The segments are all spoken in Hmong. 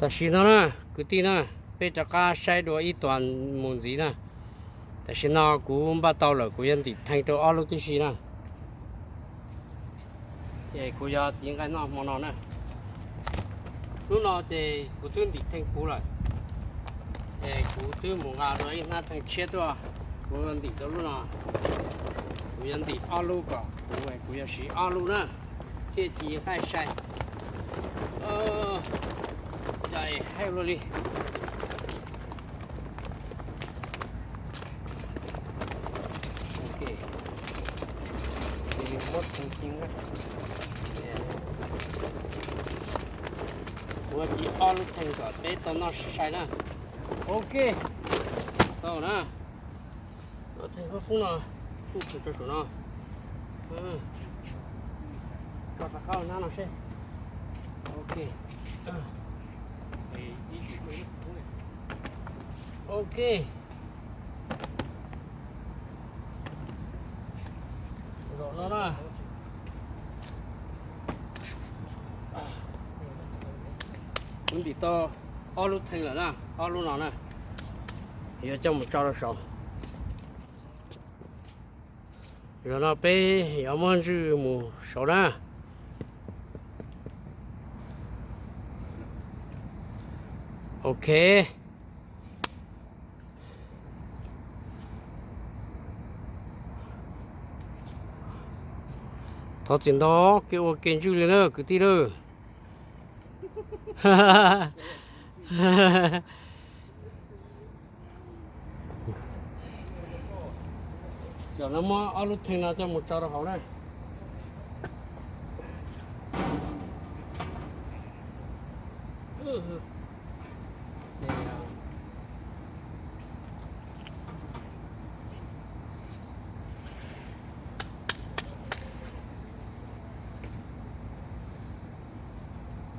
Tam sim no na, kwv tij na, peb rov qab saib dua ib tuas mus ntxiv na. Tam sim no kuv npaj tau lawm, kuv yuav ntim thee rau ob lub tib si na. Ces kuv yuav tiv nqaij noj hmo no na. Lub no ces kuv twb ntim thee puv lawm, ces kuv twb mus nqa dua ib hnab thee tshiab tuaj, kuv ntim rau lub no. Kuv yuav ntim ob lub kom kuv, kuv yuav siv ob lub na, thiaj ci nqaij sai. Yog hais luaj li. Kuv ci ob lub thee kom peb tau noj sai sai na. Ok, tau na. Thee khaub foob no, kuj tsis rau saum no. Tso rov qab hnab no seb. Ok. Ok. Zaum no na, kuv ntim tau ob lub thee lawm na, ob lub no na, yuav coj mus tso rau saud. Zaum no peb yuav muab ntswj mus saud na. Ok. Thov txim ntau kev ua kev ntswj li na kwv tij lawm. Zaum no muab ob lub thee no coj mus tso rau hauv na.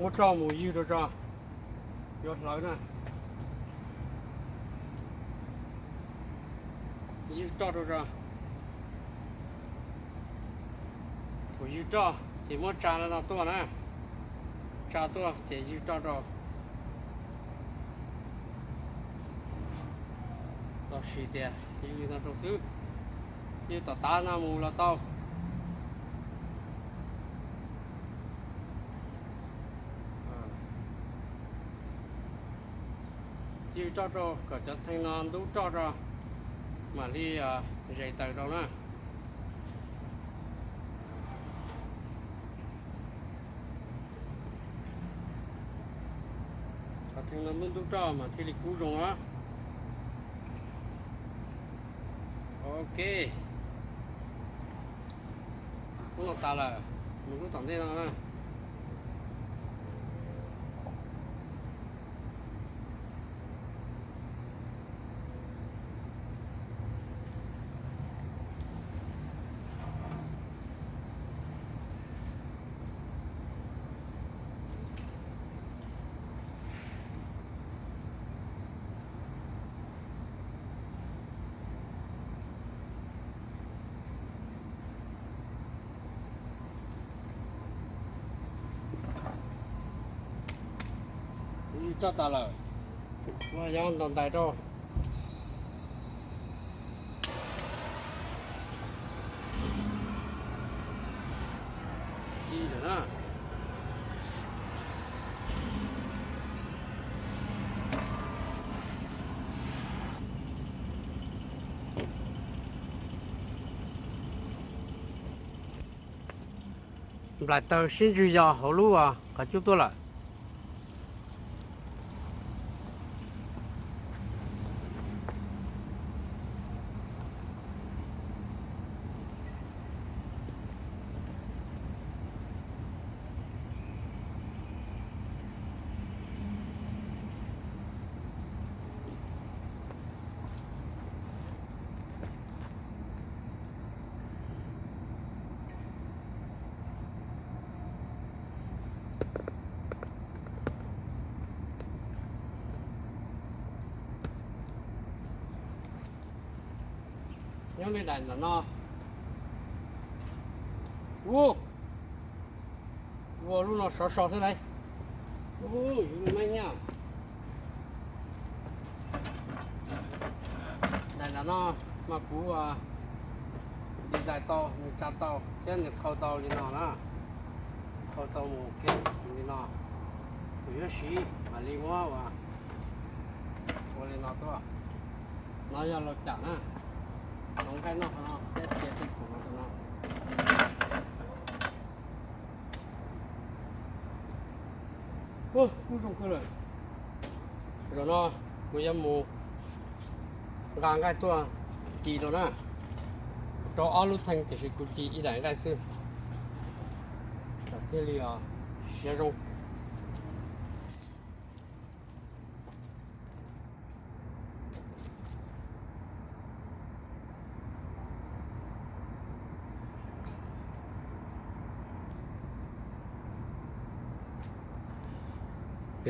Muab roj mus ywg rau tso, yuav hlawv na. Ywg roj rau tso. Thaum ywg roj ces muab tsa no tuaj na, tsa tuaj ces ywg roj rau. Los sis tias ywg li no rau xwb, ywg tom tav no mus los tau. Ywg roj rau kom cov thee no ntub roj rau, mam li zes taws rau na. Cov thee no ntub ntub roj mas thiaj li kub zoo os. Ok. Kub no tas lawm, mus lub tom ntej no na. Ywg roj tas lawm, yuav ntaus ntais rau. Nplaim taws sib ntswg yos hauv lub qhov cub tuaj lawm. Nyob li daim ntawm no. Ua, ua lub no sov so xwb lauj. Ub, yus me nyab, daim nram no mas kuv design tau, nws tsa tau thiab nws qhau tau li no na. Qhau tau mus kiag li no, kuv yuav siv mam li muab ua, ua li no tuaj. No yog laus cam na, no nqaij noj qhov no thiab cia tej khoom no rau no. Ub, kub zoo kawg lawm. Zaum no kuv yuav mus nqa nqaij tuaj ci rau na. Rau ob lub theej tiam sis kuv ci ib daim nqaij xwb. Tsam thiaj li siav zoo.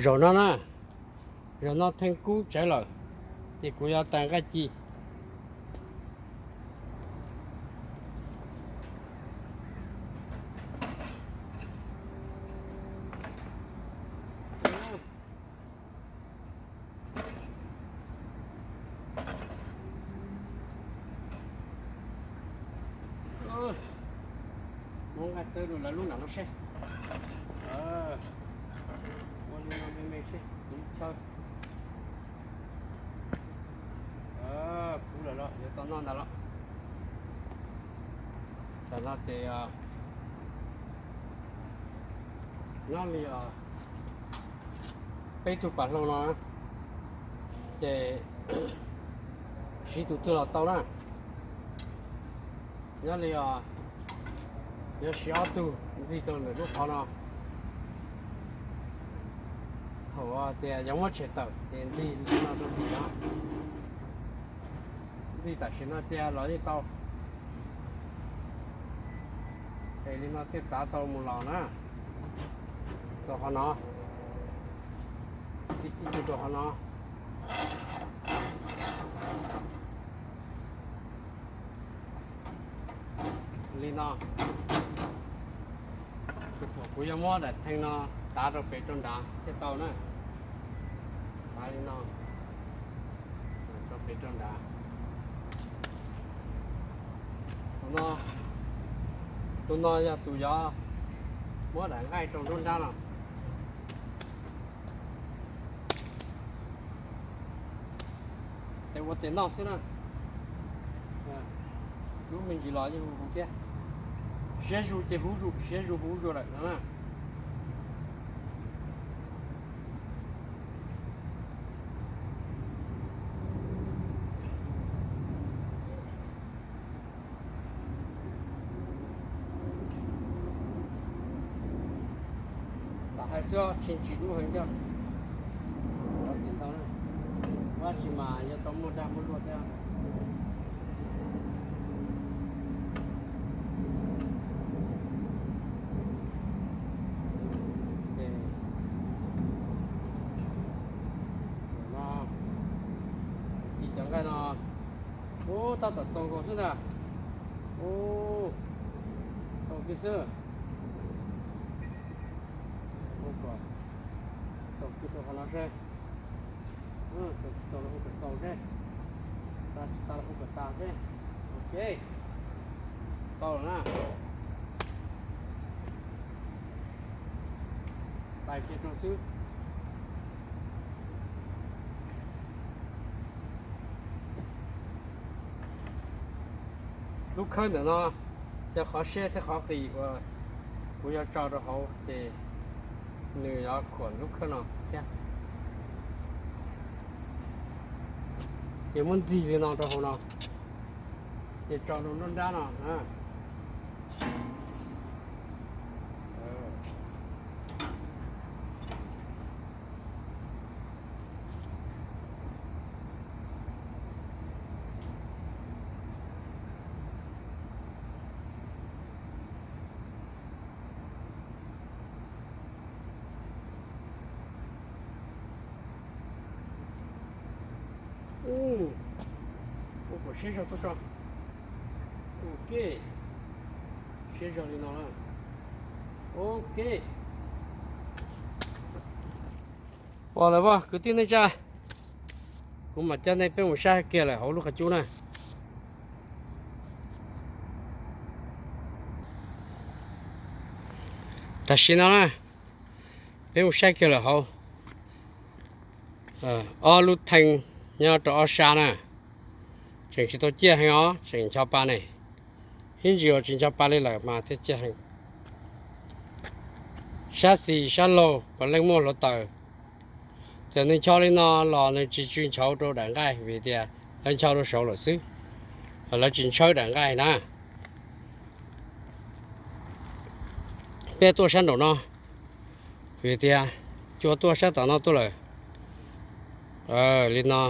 Zaum no na, zaum no theej kub tsawv lawm, ces kuv yuav tawm nqaij ci. Muab nqaij txawb rau lawv lub nram no seb. Ua li no me me seb kuv chaw. Kub lawm los yuav tau noj ntag los. Tam no ces nyob li peb tug pam hlau no ces siv tus twg los tau na. Nyob li os, yuav siv ob tug ntxig rau lwm lub qhov no. Thaum tias yuav muab tshem tawm ces ntxig li no rau tim no. Ntxig tam sim no cia los yeej tau. Es li no thiaj txav tau mus los na. Rau qhov no, ib tug rau qhov no. Li no, kuv yuav muab daim theej no tav rau pem rau nrad thiaj tau na. Tav li no, rau pem rau nrad. Tus no, tus no yog tus yuav muab daim nqaij rau nruab nrab no. Tes ua tes noj xwb na. Lub me ntsis los yeej hu hu thiab. Siav zus ces huv zus, siav zus huv zus lawm no na. Lam hais xwb, tsis tsim dub heev thiab. Tau txiv ntau na, tab sis mas yuav tau muaj dag muaj luaj thiab. Ci cov nqaij no, ub, tab tom txaus nkaus xwb ntag. Ub, tau kiag xwb. Tau kiag rau qhov no seb. Tau los hu kom txaus seb. Tas los hu kom tas seb. Ok, tau lawm na. Tais kiag rau xwb. Lub khawb ntawm no yog qhov siab thiab qhov qis uas kuv yuav tso rau hauv ces nws yuav khuam lub khawb no thiab. Ces muab ntxig li no rau hauv no, ces tso rau nruab nrab no na. Ub, ua kom siab zog tuaj tso. Ok, siab zog li no na. Ok. Lawm, kwv tij neej tsa, kuv mam coj nej peb mus saib kiag lawm hauv lub qhov cub na. Tam sim no na, peb mus saib kiag lawm hauv ob lub thee nyob rau ob sab na. Tseem tsis tau ciaj heev os, tseem ncho pa ne. Ib ntsis uas tsis ncho pa li lawm mas thiaj ciaj heev. Sab xis sab laug puav leej muaj hluav taws. Txawm nws ncho li no los nws tsis tsw nchauv rau daim nqaij vim tias lawv ncho rau saud lawm xwb, lawv tsis ntshawb daim nqaij na. Peb tuaj sab nraum no vim tias cua tuaj sab tom no tuaj lawm. Li no,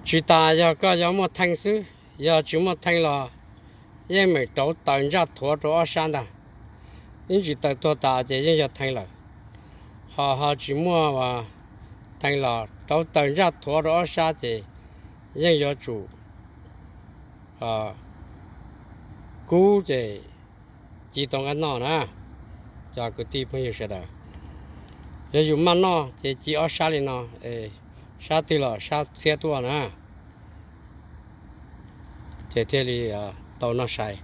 tsis tas yog koj yog muaj thee xwb, yog tsis muaj thee los yeej meem rauv taws ntsaj thuav rau ob sab ntag. Ib ntsis taws tuag tas ces yeej yog thee lawm. Ho ho tsis muaj thee los rauv taws ntsaj thuav rau ob sab ces yeej yuav tsum kub ces ci tau nqaij noj na. Cov kwv tij phooj ywg sawv daws, yog yus maj noj ces ci ob sab li no, sab twg los sab txhiab tuaj na, ces thiaj li tau noj sai.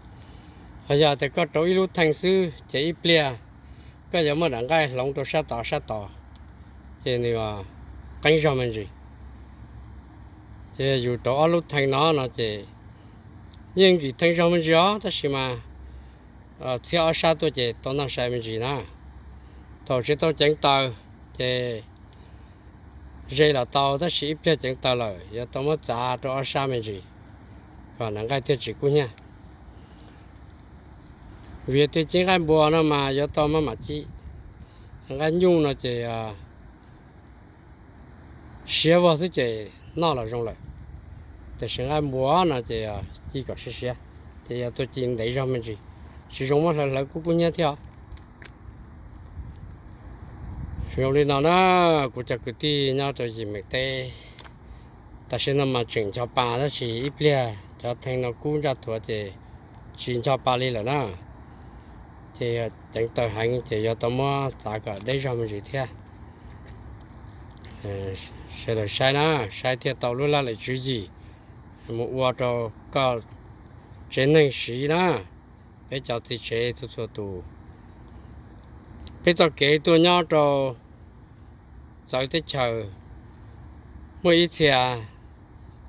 Ho yog tias koj rauv ib lub thee xwb ces ib pliag koj yuav muaj daim nqaij hloov rau sab tod sab tod, ces nws qeeb zog me ntsis. Ces yus rauv ob lub thee no no ces yeej nkim thee zog me ntsis os, tab sis mas txhiab ob sab tuaj ces tau noj sai me ntsis na. Thaum tsis tau ceev taws ces ze los tau, tab sis ib pliag ceev taws lawm yuav tau muab txav rau ob sab me ntsis kom daim nqaij thiaj tsis kub hnyiab. Vim tias ci nqaij npua no mas yuav tau maj mam ci. Nqaij nyuj no ces siav vog xwb ces noj los zoo lawm, tiam sis nqaij npua no ces ci kom siav siav, ces yog tuaj ci ntev zog me ntsis, tsis zoo muab hlawv hlawv kub kub hnyiab thiab. Zoo li no na, kuv cov kwv tij nyob rau yim meem teb, tam sim no mas tseem ncho pa tab sis ib pliag cov thee no kub ntsaj thuav ces tsis ncho pa li lawm na. Ces yog ceev taws heev ces yuav tau muab txav kom deb zog me ntsis thiab. Sawv daws saib na, saib thiaj tau lub laj lim tswv yim mus ua rau koj tsev neeg siv na. Peb cov txiv tsev txhua txhua tus, peb txoj kev tuaj nyob rau txawv teb chaws, muaj ib txhia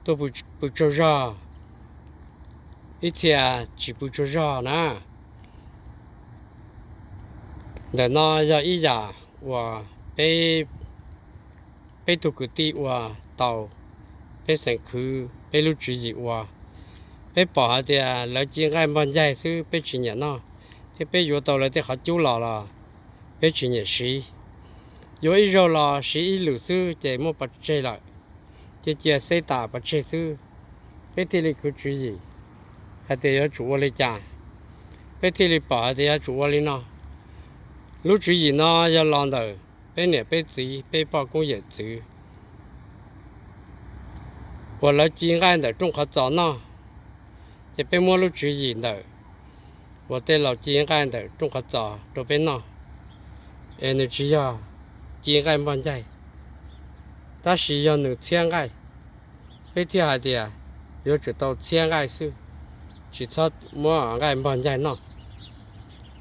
tuaj pw tsaug zog, ib txhia tsis pw tsaug zog na. Ntawm no yog ib yam uas peb, peb tug kwv tij ua tau, peb xeem khwv peb lub tswv yim ua. Peb pom hais tias lawv ci nqaij npog ncaig xwb peb tsis nyiam noj, thiab peb yuav tau lawv tej qhov cub los los peb tsis nyiam siv. Yuav ib zaug los siv ib lwm xwb ces muaj pov tseg lawm, ces cia xeb tas pov tseg xwb. Peb thiaj li khwv tswv yim hais tias yuav tsum ua li cas, peb thiaj li pom hais tias yuav tsum ua li no. Lub tswv yim no yog los ntawm peb niam peb txiv peb poj koob yawm txwv uas lawv ci nqaij ntawm rooj qhov txos noj, ces peb muab lub tswv yim ntawm uas tej laus ci nqaij ntawm rooj qhov txos rau peb noj, es nws tsis yog ci nqaij npog ncaig, tab sis yog nws txhiab nqaij. Peb thiaj hais tias yuav tsum tau txhiab nqaij xwb, tsis txhob muab nqaij npog ncaig noj.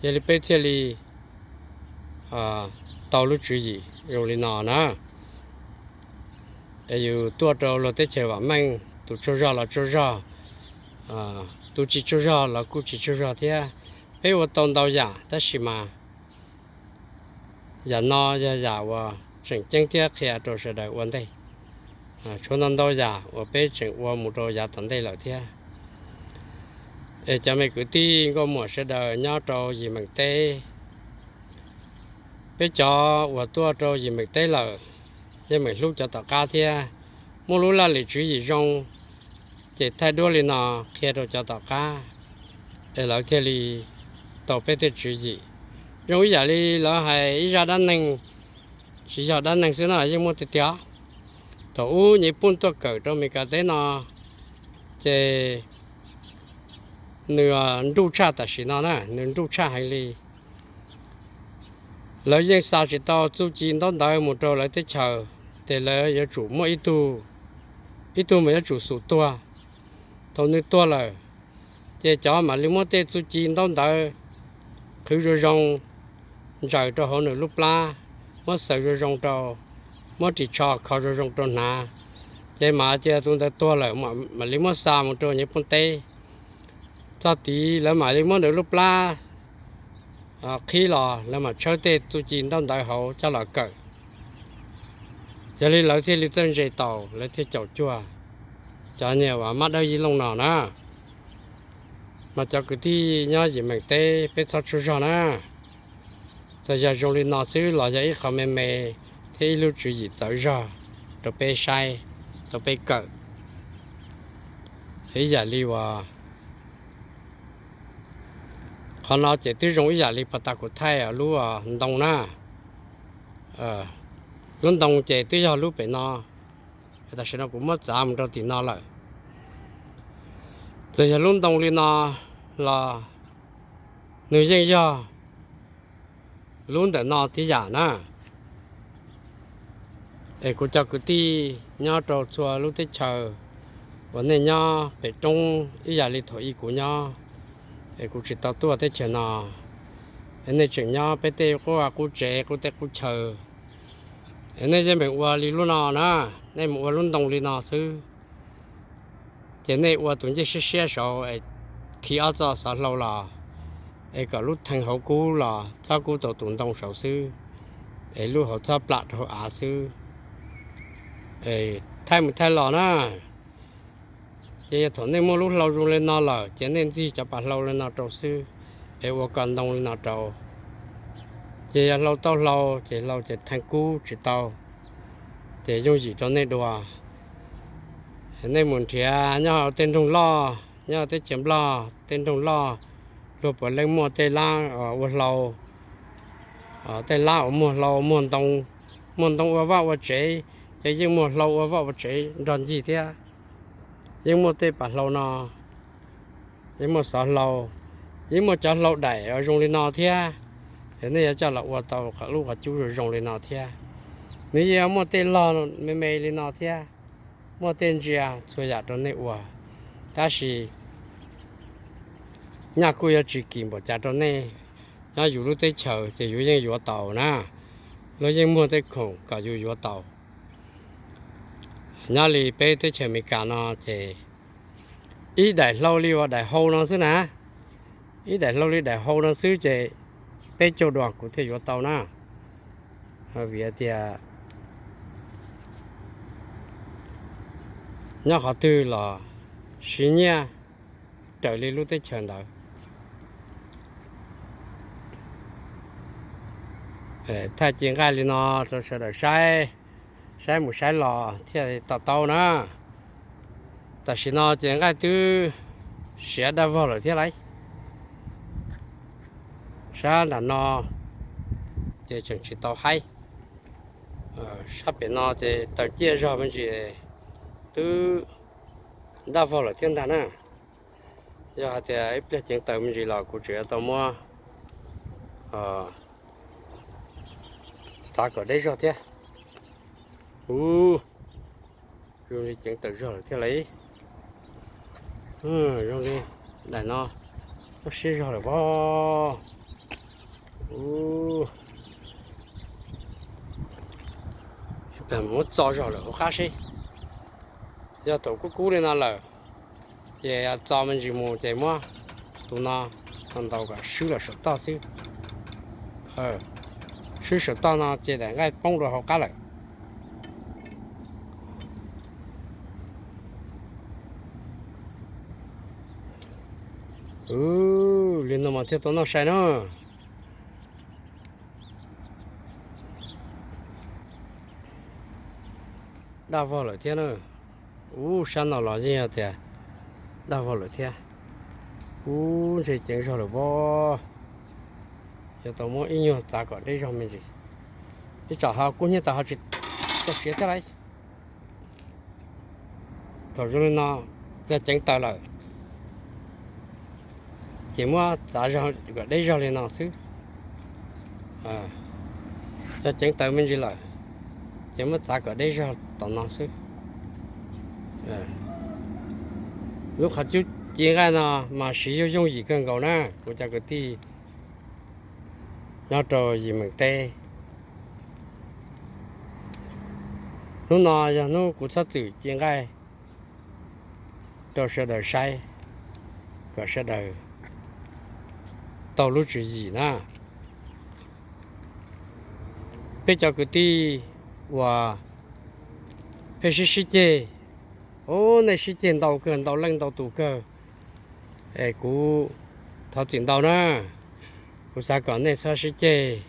Yog li peb thiaj li tau lub tswv yim zoo li no na. Es yus tuaj rau luag teb chaws vam meej, tus tsaug zog los tsaug zog, tus tsis tsaug zog los kuj tsis tsaug zog thiab. Peb ua tau ntau yam tab sis mas yam no yog yam uas tseem ceeb thiab qhia rau sawv daws ua ntej. Tshuav ntau ntau yam uas peb tseem ua mus rau yav tom ntej lawm thiab. Es cov me kwv tij nkauj muam sawv daws nyob rau yim meem teb, peb cov uas tuaj rau yim meem teb lawm, yeej meem hlub cov tom qab thiab. Muaj lub laj lim tswv yim zoo, ces thaij duab li no qhia rau cov tom qab, es lawv thiaj li tau peb tej tswv yim. Zoo ib yam li lawv hais ib zaj dab neeg, tsis yog dab neeg xwb no yeej muaj tiag tiag. Thaum ub Nyij Pooj tuaj kawm rau Amelikas teb no, ces nws nruj tshaj tam sim no na, nws nruj tshaj heev li. Lawv yeej xa tsis tau txuj ci ntaub ntawv mus rau lawv teb chaws, ces lawv yuav tsum muaj ib tug, ib tug mas yuav tsum xum tuag. Thaum nws tuag lawm, ces cov mam li muab tej txuj ci ntaub ntawv qhwv zoo zoo, ntsaws rau hauv nws lub plab, muab xaws zoo zoo rau, muab ris tsho kho zoo zoo rau hnav. Ces mam cia tus ntawd tuag lawm mam li muab xa mus rau nyiaj pooj teb. Txog tid lawv mam li muab nws lub plab qhib los lawv mam tshawb tej txuj ci ntaub ntawv hauv coj los kawm. Yog li lawv thiaj li txawj ntse taus, lawv thiaj caum cuag cov niag uas mab dawb yib looj no na. Mas cov kwv tij nyob yim meem teb peb txhob tsaug zog na. Txawm yog zoo li no xwb los yog ib qho me me thiab ib lub tswv yim txawv zog rau peb saib, rau peb kawm. Ib yam li uas qhov no ces twb zoo ib yam li pas tas kuv thaij lub ntoo na. Lub ntoo ces twb yog lub pem no, tam sim no kuv muab txav mus rau tim no lawm. Txawm yog lub ntoo li no los nws yeej yog lub ntawm no tib yam na. Es kuv cov kwv tij nyob rau txhua lub teb chaws uas nej nyob pem roob ib yam li thaum ub kuv nyob, es kuv tsis tau tuaj teb chaws no, es nej tseem nyob peb tej qub qub tsev qub teb qub chaw, es nej yeej meem ua li lub no na, nej mus ua lub ntoo li no xwb. Ces nej ua tus ncej siab siab saud es khi ob txoj xov hlau los, es kom lub thee hauv kub los txhob kub tau tus ntoo saud xwb, es lub hauv txhob plam rau hauv av xwb. Thaij mus thaij los na, ces yog thaum nej muaj lub hlau zoo li no lawm ces nej ntxig cov pas hlau li no rau xwb, es ua ko ntoo li no rau. Ces yog hlau tau hlau ces hlau ces thee kub tsis tau, ces yooj yim rau nej dua. Nej mus nrhiav nyob hauv tej nroog loj, nyob hauv teb chaws Nplog tej nroog loj, luag puav leej muaj tej lab ua hlau, tej lab uas muag hlau muag ntoo, muag ntoo ua vaj ua tsev, ces yeej muag hlau ua vaj ua tsev nrog ncig thiab. Yeej muaj tej pas hlau no, yeej muaj xov hlau, yeej muaj cov hlau daim zoo li no thiab. Es nej yuav coj los ua tau lub qhov cub zoo zoo li no thiab. Nws yeej muaj tej log me me li no thiab, muaj tej ntsia txhua yam rau nej ua. Tab sis nyaj kuj yuav tsis kim npaum cas rau nej. Nyob yus lub teb chaws ces yus yeej yuav tau na, luag yeej muag tej khoom kom yus yuav tau. Nyob li peb teb chaws Amelikas no ces ib daim hlau li uas daim hau no xwb na, ib daim hlau li daim hau no xwb ces peb caug duas kuv thiaj yuav tau na. Vim tias nyob qhov twg los siv nyiaj raws li lub teb chaws ntawd. Thaij cev nqaij li no rau sawv daws saib, saib mus saib los thiaj to taub na. Tam sim no ces nqaij twb siav daj vog lawm thiab lauj. Sab nram no ces tseem tsis tau haib. Sab pem no ces taws ciaj zog me ntsis, twb daj vog lawm thiab ntag na. Yog hais tias ib pliag ceev taws me ntsis los kuv tseem yuav tau muab txav kom deb zog thiab. Ub, zoo li ceev taws zog lawm thiab lauj. Zoo li daim no muab siab zog lawm pob. Ub, muab txo zog lawm hauv qab seb. Yog thaum kub kub li no lawm, ces txo me ntsis mus ces muab tus no ntaus kom swb los saum toj xwb. Swb saum toj no ces daim nqaij poob rau hauv qab lawm. Li no mas thiaj tau noj sai na. Daj vog lawm thiab na. Ub, sab no los yeej yog tias daj vog lawm thiab. Ub, ntshe ceev zog lawm pob. Yuav tau muab ib nyuag txav kom deb zog me ntsis. Ib tsam ho kub hnyiab tas ho tsis tau siav thiab lauj. Thaum zoo li no yog ceev taws lawm, ces muab txav kom deb zog li no xwb. Yog ceev tawv me ntsis lawm, ces muab txav kom deb zog tom no xwb. Lub qhov cub ci nqaij no mas siv yooj yooj yim kawg nkaus na kuv cov kwv tij nyob rau yim meem teb. Hnub no yog hnub kuv txhob txwm ci nqaij rau sawv daws saib, kom sawv daws tau lub tswv yim na. Peb cov kwv tij uas pheej sib sib ceg, u, nej sib ceg ntau kawg, ntau leej ntau tus kawg, es kuv thov txim ntau na. Kuv xav kom nej txhob sib ceg.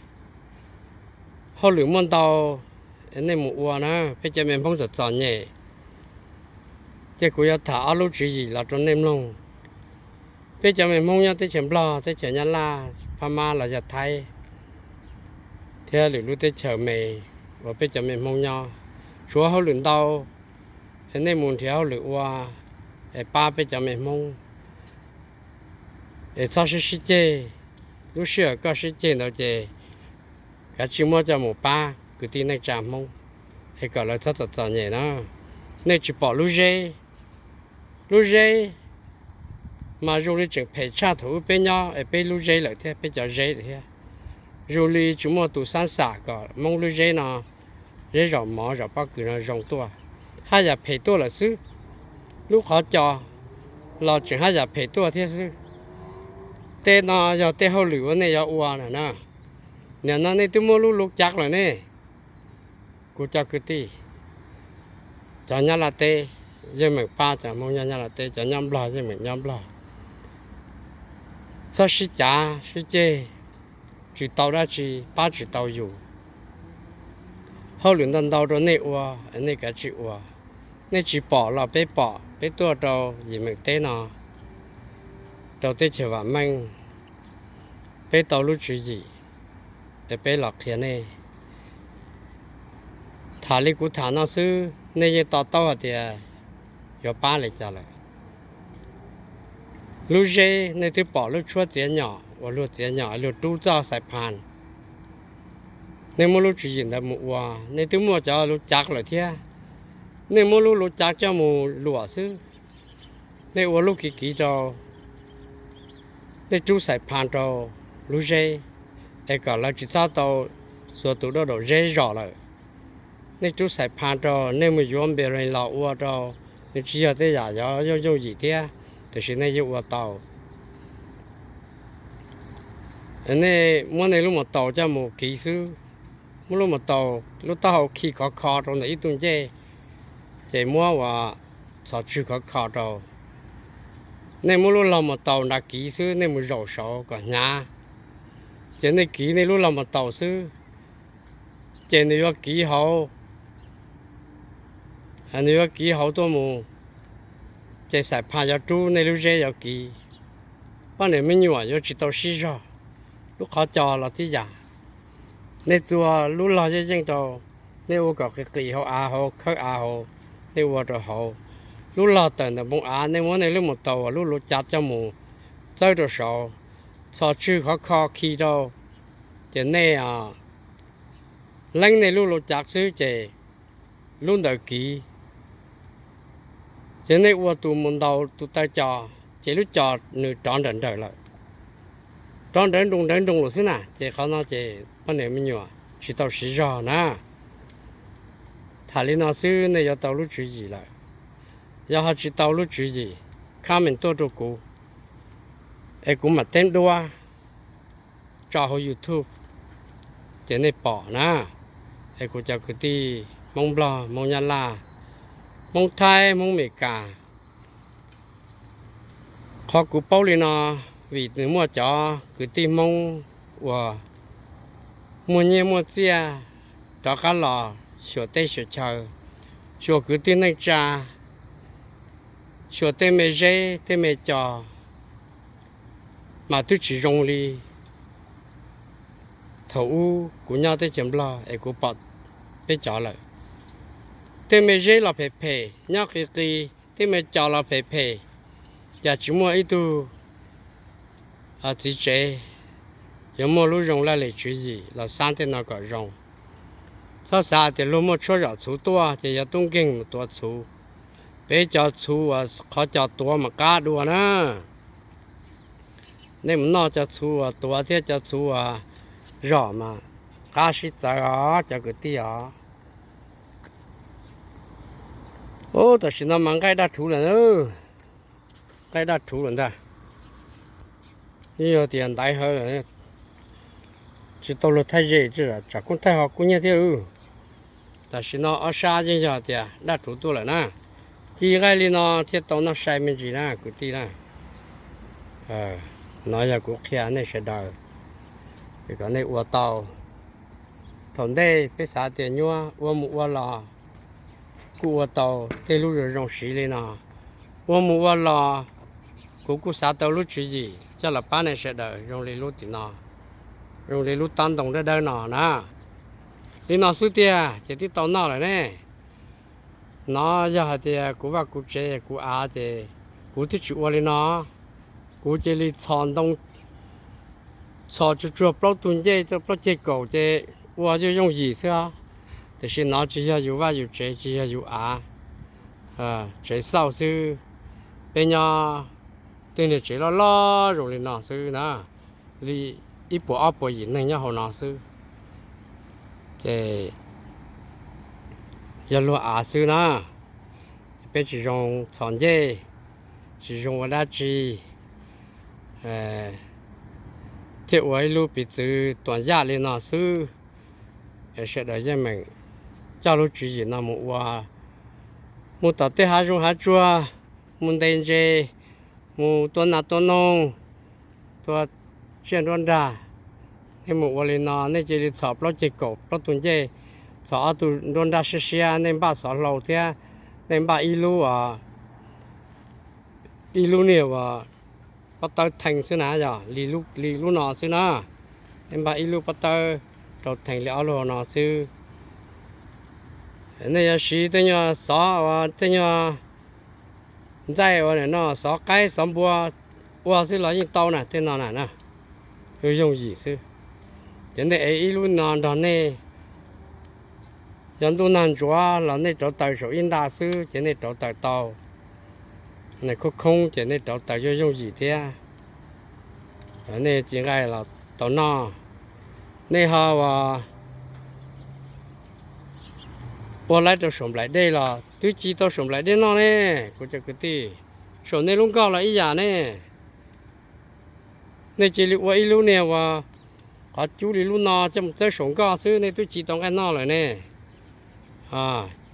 Hauj lwm muaj ntau, nej mus ua na, peb cov me Hmoob txom txom nyem, ces kuv yuav tham ob lub tswv yim los rau nej mloog. Peb cov me Hmoob nyob teb chaws Nplog, teb chaws Nyab Laj, Phab Mab los yog Thaib, thiab lwm lub teb chaws me uas peb cov me Hmoob nyob, tshuav hauj lwm ntau, es nej mus nrhiav hauj lwm ua, es pab peb cov me Hmoob, es txhob sib sib ceg. Lub sij hawm koj sib ceg ntawd ces kav tsij muab coj mus pab kwv tij neej tsa Hmoob, es kom lawv txhob txom txom nyem na. Nej tsis pom lub zeb, lub zeb mas zoo li tseem phem tshaj thaum ub peb nyob es peb lub zeb lawm thiab, peb cov zeb lawm thiab. Zoo li tsis muaj tus xab xam kom Hmoob lub zeb no, zeb zos mov zos pob kws no zoo tuaj, haj yam phem tuaj lawm xwb. Lub qhov cos los tseem haj yam phem tuaj thiab xwb. Tej no yog tej hauj lwm uas nej yuav ua na. Nim no nej twb muab lub lub cav lawm ne, kuv cov kwv tij, cov Nyab Laj teb yeej meem pab cov Hmoob nyob Nyab Laj teb, cov nyob Nplog yeej meem nyob Nplog. Txhob sib cav sib ceg, tsis tau dab tsi, pab tsis tau yus. Hauj lwm ntau ntau rau nej ua, nej kav tsij ua. Nej tsis pom los peb pom, peb tuaj rau yim meem teb no, rau teb chaws vam meej, peb tau lub tswv yim, es peb los qhia nej. Tham li kuv tham no xwb nej yeej to taub hais tias yuav pab li cas lawm. Lub zeb nej twb pom lub tshuab txiav nyom uas luag txiav nyom luag rub txoj xais phas, nej muab lub tswv yim ntawd mus ua, nej twb muaj cov lub cav lawm thiab. Nej muab lub lub cav coj mus luam xwb, nej ua lub kiv kiv rau, nej rub xais phas rau lub zeb, es kom lawv tsis txhob tau xuas tus dab daum zeb zom lawm. Nej rub xais phas rau, nej mus yuav npe rees los ua rau, nws tsis yog tej yam yooj yooj yim thiab, tiam sis nej yeej ua tau. Nej muab nej lub mus taus coj mus kiv xwb, muab lub mus taus lub taub hau khi khov kho rau ntawm ib tug ncej, ces muab ua txhos tswg khov kho rau. Nej muab lub log mus taus nrad kiv xwb, nej mus zaum saud kom hnyav, ces nej kiv nej lub log mus taus xwb, ces nws yuav kiv hauv, nws yuav kiv hauv tuaj mus, ces xais phas yuav rub nej lub zeb yuav kiv. Poj niam me nyuam yuav tsis tau sib zog. Lub qhov cos los tib yam, nej txua lub log yeej yeej rau, nej ua kom qis qis hauv av hauv khawb av hauv, nej ua rau hauv. Lub log tawm ntawm npoo av, nej muab nej lub mus taus uas lub lub cav coj mus txawb rau saud, txhos tswg khov kho khi rau, ces nej leeb nej lub lub cav xwb ces lub ntawd kiv, ces nej ua tus mus ntaus tus taw cos, ces lub cos nws rov nrawm nrawm lawm, rov nrawv nroos nrawv nroos lawm xwb na, ces qhov no ces poj niam me nyuam tsis tau siv zog na. Tham li no xwb nej yuav tau lub tswv yim lawm. Yog ho tsis tau lub tswv yim, comment tuaj rau kuv, es kuv mam teb duab tso hauv YouTube, ces nej pom na. Es kuv cov kwv tij Hmoob Nplog, Hmoob Nyab Laj, Hmoob Thaib, Hmoob Amelikas, qhov kuv paub li no, vim nws muaj cov kwv tij Hmoob uas muaj nyiaj muaj txiaj rov qab los xyuas teb xyuas chaw, xyuas kwv tij neej tsa, xyuas tej me zeb tej me cos, mas twb tsis zoo li thaum ub kuv nyob teb chaws Nplog es kuv pom peb cov lawm. Tej me zeb los phem phem, nyob qis qis, tej me cos los phem phem, cas tsis muaj ib tug txiv tsev yuav muaj lub zoo laj lim tswv yim los xab tej no kom zoo. Txhob xav tias luag muaj tshuab zom txhuv tuaj ces yog tub nkeeg mus tuav txhuv. Peb cov txhuv uas qhov cos tuav mas qab dua na. Nej mus noj cov txhuv uas tuav thiab cov txhuv uas zom mas qab sib txawv os cov kwv tij os. Ub, tam sim no mas nqaij daj rhuv lawm, nqaij daj rhuv lawm ntag. Yog tias ntaiv hawv lawm, tsis tau luag thaij ze, tsam koob thaij ho kub nyiab thiab. Tam sim no ob sab yeej yog tias daj rhuv tuaj lawm na. Ci nqaij li no thiaj tau noj sai me ntsis na kwv tij na. No yog kuv qhia nej sawv daws kom nej ua tau. Thaum ntej peb xav tias nyuaj ua mus ua los kuj ua tau tej lub zoo zoo siv li no. Ua mus ua los kuv kuj xav tau lub tswv yim coj los pab nej sawv daws zoo li lub tim no, zoo li lub tab ntoo dawb dawb no na. Li no xwb tiag ces twb tau noj lawm ne. No yog hais tias kuv vaj kuv tsev kuv av ces kuv twb tsis ua li no. Kuv cia li txhos ntoo, txhos tsuag tsuag plaub tug ncej rau plaub ceg kaum ces ua yooj yooj yim xwb os. Tiam sis no tsis yog yus vaj yus tsev, tsis yog yus av, tsev xauj xwb. Peb nyob tej niag tsev loj loj zoo li no xwb na, li ib puas ob puas yim neeg nyob hauv no xwb. Ces yog luag av xwb na, ces peb tsis zoo txhos ncej, tsis zoo ua dab tsi, thiaj ua ib lub piv txwv tuam yaj li no xwb. Sawv daws yeej meem coj lub tswv yim no mus ua, mus tom tej hav zoov hav tsuag, mus ntes ntses, mus tua nas tua noog, tua tsiaj nruab nrag. Nej mus ua li no, nej cia li txhos plaub ceg kaum plaub tug ncej, txhos ob tug nruab nrag siab siab, nej npaj xov hlau thiab nej npaj ib lub, ib lub niag uas pob tawb thee xwb na, yog li lub no xwb na. Nej npaj ib lub pob tawb rau thee li ob lub no xwb. Nej yuav siv tej nyuag xov uas tej nyuag ntxaij uas no xov qaib xov npua ua xwb los yeej tau na, tej no na, yooj yooj yim xwb. Ces nej ev ib lub no nrog nej, yog ntuj nag ntsuav los nej rauv taws saum ib nta xwb ces nej rauv taws tau. Nej khoob khoob ces nej rauv taws yooj yooj yim thiab. Nej ci nqaij los tau noj. Nej ho ua laib rau saum nplaim dej los twb ci tau saum nplaim dej noj ne, kuv cov kwv tij. Saum nej lub nkoj los ib yam ne. Nej cia li ua ib lub niag uas qhov cub li lub no coj mus txawb saum nkoj xwb nej twb ci tau nqaij noj lawm ne.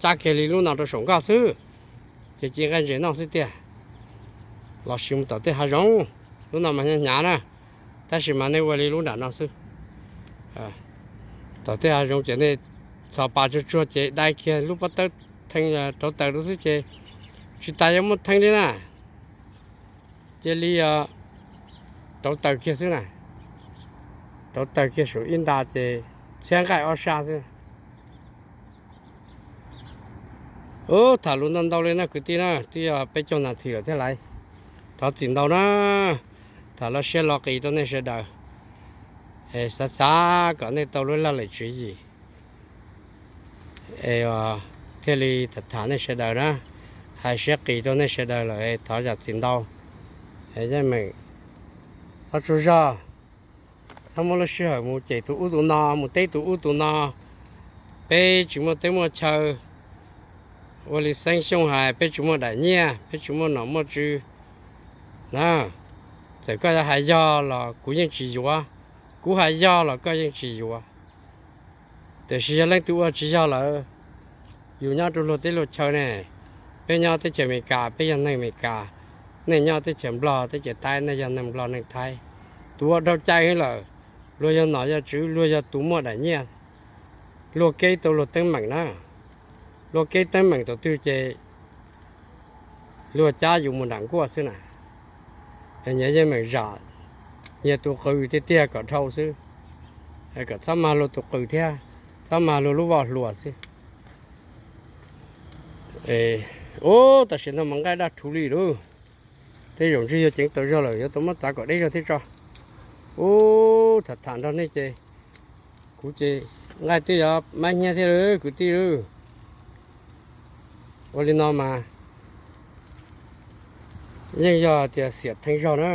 Cab kiag li lub no rau saum nkoj xwb, ces ci nqaij ntses noj xwb tiag. Los sis mus tom tej hav zoov, lub no mas hnyav hnyav na, tab sis mas nej ua li lub nram no xwb. Tom tej hav zoov ces nej txhos pas tsuag tsuag ces dai kiag lub pob tawb thee rauv taws rau xwb ces tsis tas yuav muaj thee li na. Cia li rauv taws kiag xwb na, rauv taws kiag saum ib nta ces txhiab nqaij ob sab xwb. Ub, tham lus ntau ntau li na kwv tij na, twb yog peb caug nas this lawm thiab lauj. Thov txim ntau na, tham loj siab loj qis rau nej sawv daws, es xav xav kom nej tau lub laj lim tswv yim, es thiaj li tham tham nej sawv daws na, hais siab qis rau nej sawv daws lawm es thov zam txim ntau. Es yeej meem txhob tsaug zog, txhob muab lub sij hawm mus cem tus ub tus no, mus teb tus ub tus no. Peb tsis muaj teb muaj chaw, ua li Xeeb Xyooj hais, peb tsis muaj daim nyiaj, peb tsis muaj nom muaj tswv na. Txawm koj yuav hais yog los kuv yeej tsis yuav, kuv hais yog los koj yeej tsis yuav. Tiam sis yog leej twg ua tsis yog lawm, yus nyob rau luag teb luag chaw ne, peb nyob teb chaws Amelikas peb yog neeg Amelikas, nej nyob teb chaws Nplog teb chaws Thaib nej yog neeg Nplog neeg Thaib. Tus ua dhau cai lawm, luag yog nom yog tswv, luag yog tus muaj daim nyiaj, luag keb tau luag teeb meem na. Luag keb teeb meem thaum twg ces luag cab yus mus nram nkuaj xwb na. Nyias yeej meem zam nyias tus qws tiag tiag kom dhau xwb, kom txhob mag luag tus qws thiab txhob mag luag lub voj hlua xwb. Ub, tam sim no mas nqaij daj rhuv li lauj. Tej zaum ntshe yog ceev tau zog lawm yuav tau muab txav kom deb zog thiab tso. Ub, tham tham nrog nej ces kuv ces Nqaij twb yuav mab hnyiab thiab lauj kwv tij lauj. Ua li no mas yeej yog tias xiam theej zog na,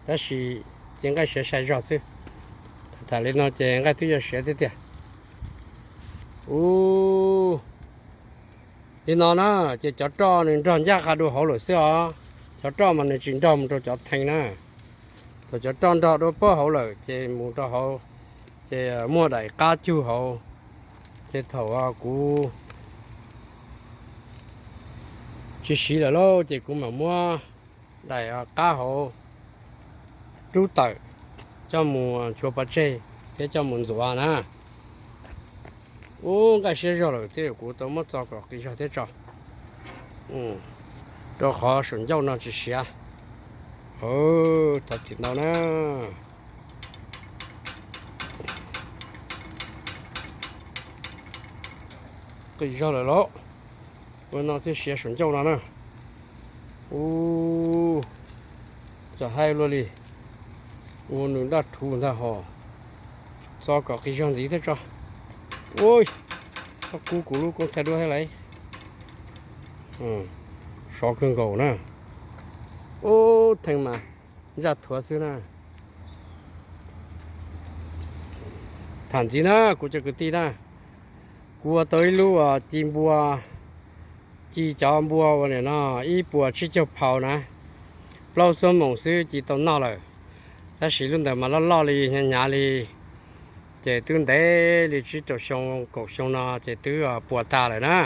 tab sis ces nqaij siav sai zog xwb. Tham li no ces nqaij twb yuav siav thiab tiag. Ub, li no na, ces cov roj nws nrog ncaj qha dua hauv lawm xwb os. Cov roj mas nws tsis nrog mus rau cov theej na. Thaum cov roj nrog dua puag hauv lawm ces mus rau hauv, ces muaj daim qab cug hauv. Ces thaum kuv tsis siv lawm lauj, ces kuv mam muab daim qab hauv rub tawm coj mus tshuav pov tseg thiab coj mus ntxuav na. Ub, nqaij siab zog lawm thiab, kuv tau muab txo kom qis zog thiab tso, rau qhov saum ncauj no tsis siav. Thov txim ntau na. Qis zog lawm lauj. Ua no thiaj siav saum ncauj no na. Ub, txawm hais luaj li, ua nws daj rhuv ntag hos. Txo kom qis zog ntxiv thiab tso. Ua, txhob kub kuv lub koob thaij duab thiab lauj. Sov kawg nkaus na. Ub, theej mas ntsaj thuav xwb na. Tham ntxiv na kuv cov kwv tij na, kuv ua tau ib lub ci npua, ci cov npua uas nim no ib puas tsib caug phau na, plaub xuab moos xwb ci tau noj lawm. Tab sis lub ntawd mas loj loj li, hnyav hnyav li, ces twb ntev li tsib rau xyoo kaum xyoo no ces twb puas tag lawm na.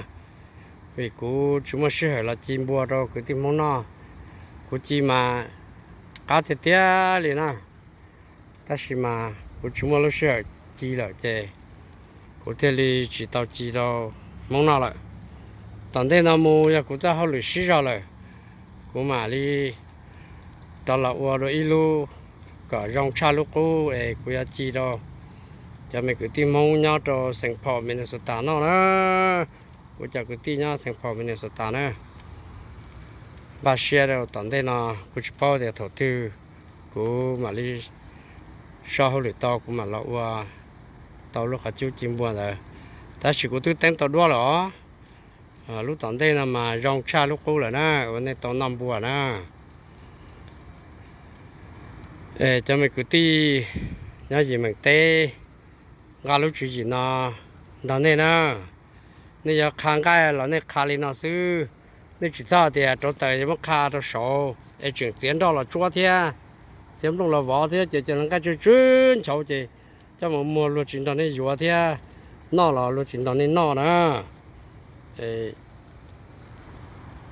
Vim kuv tsis muaj sij hawm los ci npua rau kwv tij Hmoob noj, kuv ci mas qab tiag tiag li na. Tab sis mas kuv tsis muaj lub sij hawm ci lawm ces kuv thiaj li tsis tau ci rau Hmoob noj lawm. Tom ntej no mus yog kuv txoj hauj lwm sib zog lawm, kuv mam li rov los ua dua ib lub kom zoo tshaj lub qub es kuv yuav ci rau cov me kwv tij Hmoob nyob rau Saint Paul, Minnesota noj na. Kuv cov kwv tij nyob Saint Paul, Minnesota na, npaj siab rau tom ntej no, kuv tsis paub tias thaum twg kuv mam li so hauj lwm tau kuv mam los ua tau lub qhov cub ci npua ntawd. Tab sis kuv twb teeb tau duab lawm os. Lub tom ntej no mas zoo tshaj lub qub lawm na, ua nej tau noj npua na. Es cov me kwv tij nyob yim meem teb, nqa lub tswv yim no nrog nej na. Nej yuav qha nqaij los nej qha li no xwb. Nej tsis txhob tias rauv taws yuav muab qha rau saud es tseem txiav nroj los tsuab thiab, txiav nplooj los vov thiab ces cov nqaij tsw tsw nchauv ces coj mus muag luag tsis nrog nej yuav thiab, noj los luag tsis nrog nej noj na.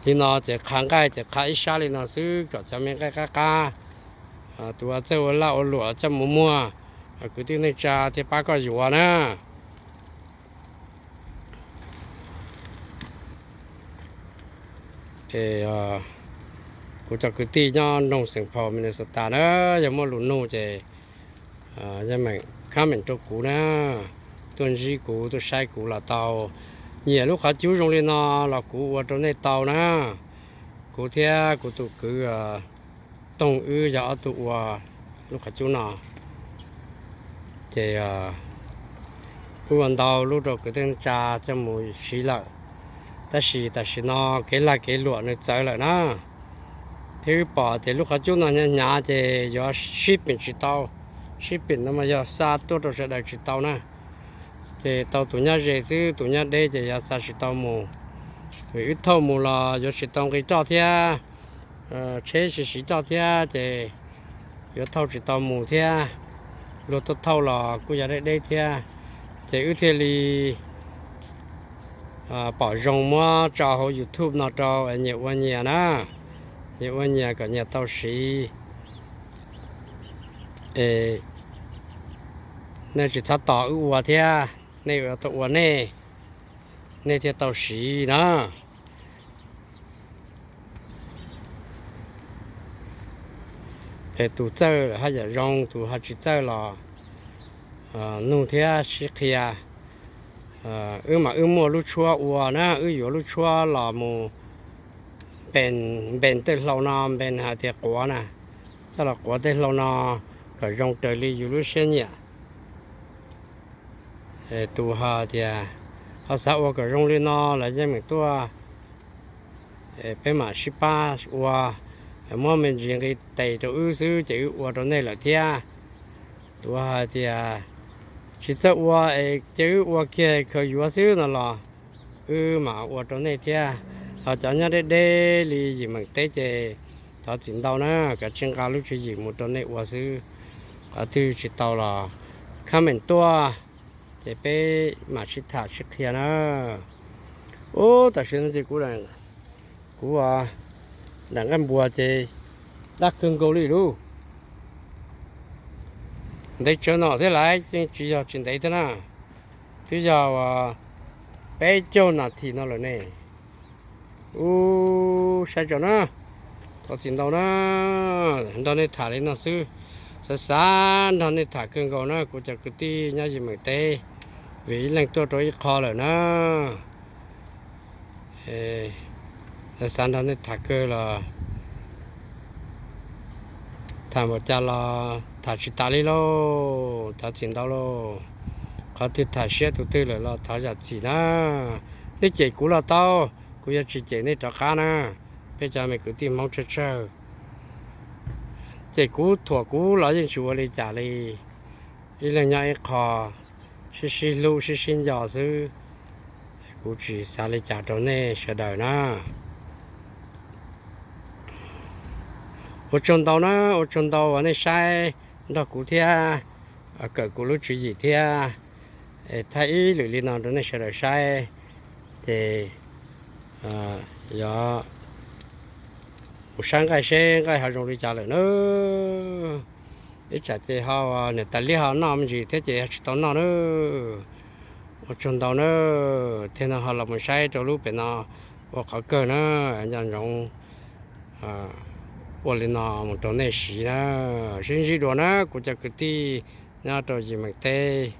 Li no ces qha nqaij ces qha ib sab li no xwb kom cov me nqaij qab qab, tus ua txawj ua laj ua luam coj mus muag, kwv tij neej tsa thiaj pab koj yuav na. Es kuv cov kwv tij nyob nroog Saint Paul, Minnesota na, yog muaj lus nug ces yog meem comment rau kuv na, tuaj ntsib kuv tuaj saib kuv los tau. Nyiam lub qhov cub zoo li no los kuv ua rau nej tau na. Kuv thiab kuv tus kwv Tooj wb yog ob tug ua lub qhov cub no. Ces wb ua ntau lub rau kwv tij neej tsa coj mus siv lawm, tab sis tam sim no kev lag kev luam nws txawv lawm na. Thiab wb pom tias lub qhov cub no hnyav hnyav ces yuav shipping tsis tau. Shipping no mas yog xa tuaj rau sawv daws tsis tau na. Ces tau tus nyob ze xwb, tus nyob deb ces yuav xa tsis tau mus. Vim wb thauj mus los yuav tsis tau nqi roj thiab, tsheb tsis siv roj thiab ces yuav thauj tsis tau mus thiab. Luag tuaj thauj los kuj yog deb deb thiab. Ces wb thiaj li pom zoo muab tso hauv YouTube no rau nyias ua nyias na, nyias ua nyias kom nyias tau siv. Es nej tsis txhob tos wb ua thiab, nej yuav tau ua nej, nej thiaj tau siv na. Es tus txawj haj yam zoo, tus ho tsis txawj los nug thiab sib qhia. Wb mas wb muaj lub tshuab ua na, wb yuav lub tshuab los mus npen, npen tej hlau no, npen hais tias quav na, coj los quav tej hlau no kom zoo raws li yus lub siab nyiam. Tus ho tias ho xav ua kom zoo li no los yeej meem tuaj, peb mam sib pab ua, muab me ntsis nqi tes rau wb xwb ces wb ua rau nej lawm thiab. Tus hais tias tsis txawj ua es cia wb ua kiag khaws yuav xwb no los wb mam ua rau nej thiab. Ho cov nyob deb deb li yim meem teb ces thov txim ntau na, kav tsij nqa lub tswv yim mus rau nej ua xwb. Qhov twg tsis tau los comment tuaj ces peb mam sib tham sib qhia na. Ub, tam sim no ces kuv, kuv daim nqaij npuas ces daj kawg nkaus li lauj. Ntev tsawv no thiab lawm, yeej tsis yog tsis ntev thiab na, twb yog peb caug nas this no lawm ne. Ub, saib tso na, thov txim ntau na, nrog nej tham li no xwb. Xav xav nrog nej tham kawg nkaus na kuv cov kwv tij nyob yim meem teb, vim ib leeg tuaj rau ib qho lawm na. Xav xav nrog nej tham kawg los tham npaum cas los tham tsis tas li lauj, thov txim ntau lauj. Qhov twg tham siab tus twg lawm los thov zam txim na. Nej cem kuv los tau, kuv yuav tsis cem nej rov qab na. Peb cov me kwv tij Hmoob tsawg tsawg, cem kuv thuam kuv los yeej tsis ua li cas li. Ib leeg nyob ib qho, sib sib hlub sib sib nco xwb. Kuv tsis xav li cas rau nej sawv daws na. Ua tsaug ntau na, ua tsaug ntau uas nej saib nrog kuv thiab, kawm kuv lub tswv yim thiab. Thaij ib lwm li no rau nej sawv daws saib, ces yog mus saib nqaij seb nqaij ho zoo li cas lawm na. Ib tsam ces ho niam tais liab ho noj me ntsis thiab ces ho tsis tau noj na. Ua tsaug ntau na, thiaj no ho los mus saib rau lub pem no ua qhov kawg na, nco ntsoov ua li no mus rau nej siv na. Sib ntsib dua na kuv cov kwv tij nyob rau yim meem teb.